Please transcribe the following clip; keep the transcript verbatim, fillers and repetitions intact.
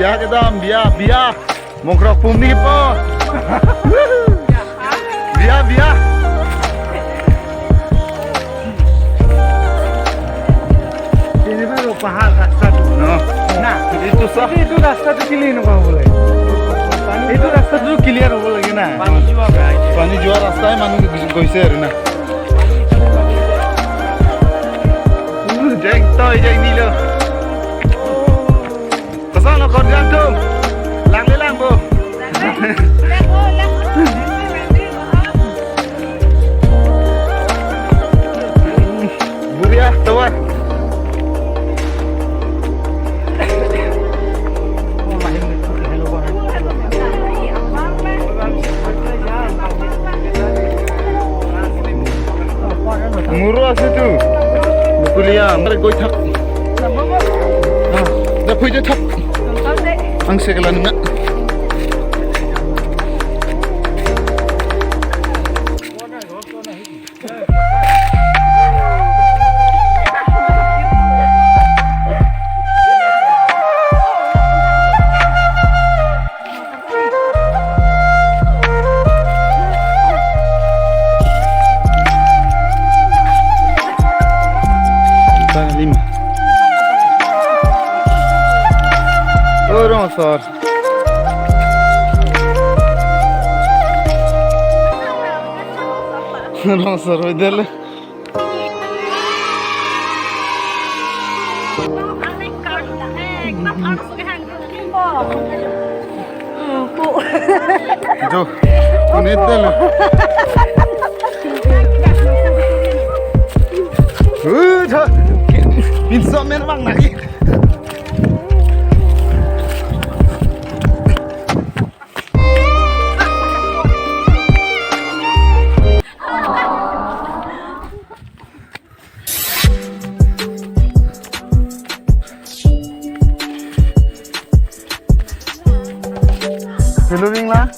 Biya kedam, biya, biya. Mongkrok pum ni po. Biya, biya. Ini baru pahal rasta tu. No. Nah, itu sah. Itu, itu rasta tu clear apa boleh? Itu rasta tu clear apa lagi nah? Pani jua gai. Pani jua rasta manu goise na. Jeng toi jeng nilo. Kosong lo korjam tum. Lang le lang bo. Buria, tawar. Muru ase tu. Bukulia, mari goi thak. Ah, da phui je thak. Ang sekelan nga. Tang lima. Oh, rong asor. Rong asor, udah lah. Jo, unit deh lo. Uh, dah. Pinso men bang lagi. Hello, Bingla.